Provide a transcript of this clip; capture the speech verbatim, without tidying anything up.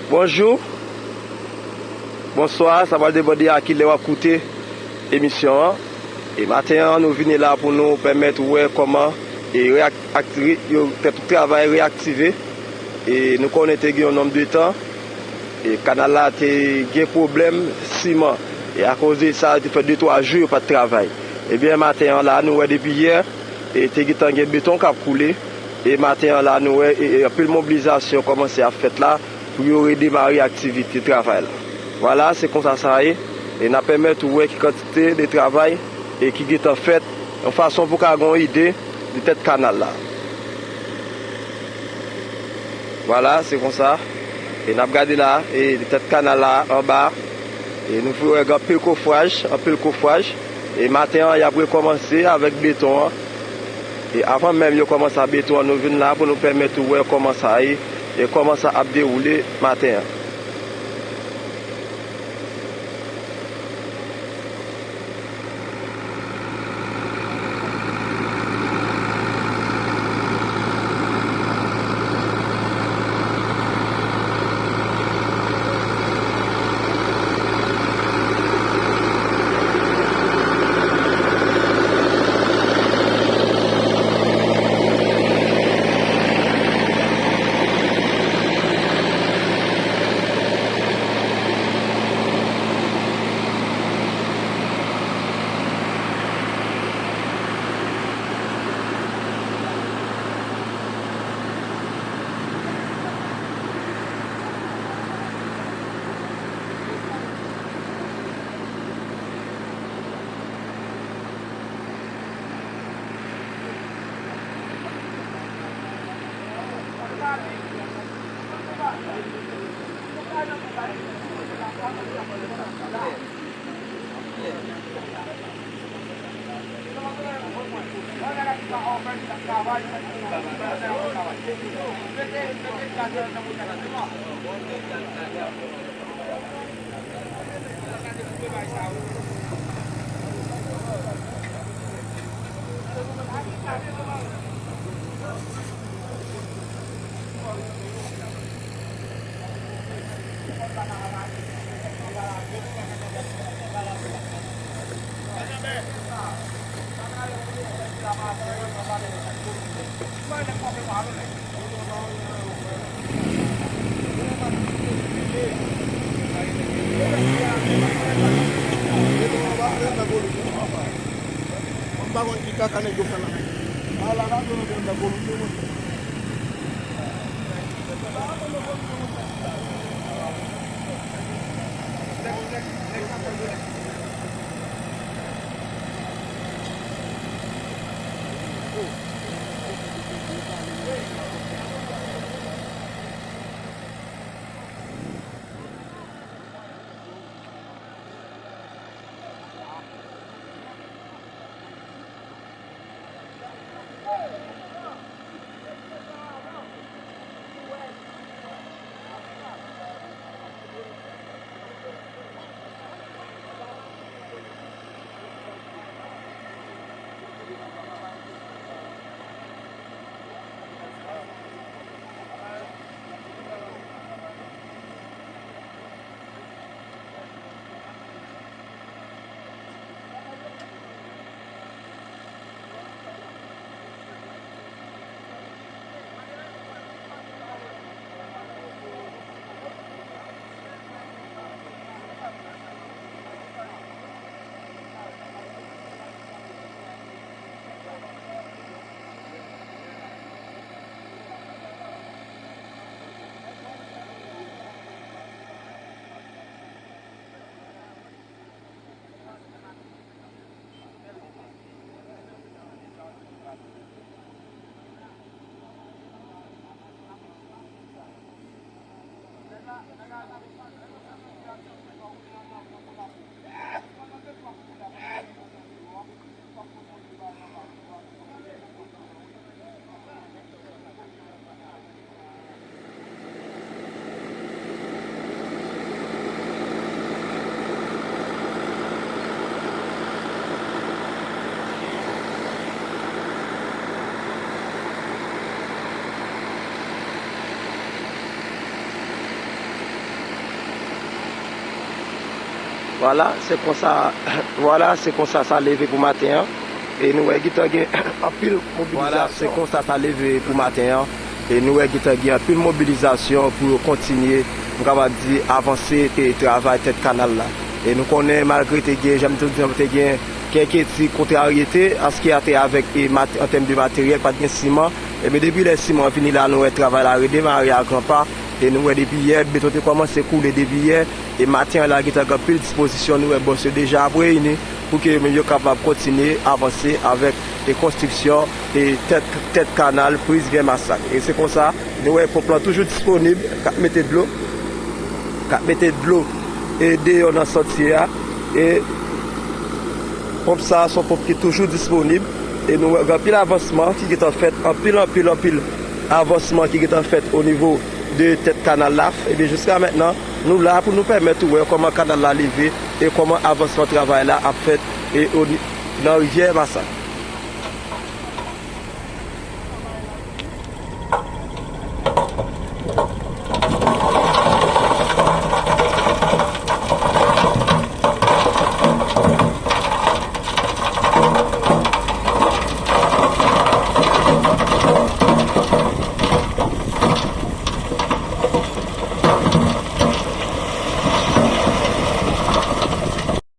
Bonjou, bonswa, sa va depann de a kilè w ap koute emisyon an. E maten an, nou vini la pou nou pèmèt ou wè kòman e reak-, ak-, re-, yo, tèt travay reyaktive. E nou konnen te gen yon nonm de tan, e kanal la te gen pwoblèm siman. E akoz de sa, te fè de twa jou yo pa t travay. Ebyen, maten an la, nou wè depi yè, e te gentan gen beton k ap koule. E maten an la, nou wè, e, e anpil mobilizasyon kòmanse ap fèt la pou yo redemare aktivite travay la. Vwala, se konsa sa ye. E n ap pèmèt ou wè ki kantite de travay e ki gentan fèt, yon fason pou ka gen yon ide de tèt kanal la. Vwala, se konsa. E n ap gade la, e de tèt kanal la anba. E nou wè gen anpil kofraj, anpil kofraj. E maten an, y ap rekòmanse avèk beton an. E avan menm yo kòmanse ak beton an, nou vin la pou nou pèmèt ou wè kòman sa ye e kòman sa ap dewoule maten an. M pa konn ki kaka nèg yo fè la. A la, la, yo, yo, yo, yo, yo, yo. Vwala, se konsa, vwala, se konsa sa leve pou maten an. E nou wè gentan gen anpil mobilizasyon. Vwala, se konsa sa leve pou maten an. E nou wè gentan gen anpil mobilizasyon pou yo kontinye, m kapab di, avanse te travay tèt kanal la. E nou konnen, malgre te gen, jan m te di, te gen kèk ti kontraryete, askiyate avèk, e, mat-, an tèm de materyèl, pa t gen siman. Ebyen, depi lè siman vini la, nou wè travay la redemare a gran pa. E nou wè depi yè, beton te kòmanse koule depi yè. E maten an la, gentan gen anpil dispozisyon, nou wè bòs yo deja ap reyini pou ke yo menm yo kapab kontinye avanse avèk e konstriksyon e tèt, tèt kanal Priz vè Masak. E se konsa, nou wè ponp lan toujou disponib, k ap mete dlo, k ap mete dlo e deyò nan santye a. E ponp sa a se yon ponp ki toujou disponib. E nou wè gen anpil avansman ki gentan fèt, anpil, anpil, anpil avansman ki gentan fèt o nivo de tèt kanal la. Ebyen, jiska mentnan, nou la pou nou pèmèt ou wè kòman kanal la leve e kòman avansman travay la ap fèt e o ni-, nan rivyè Masak.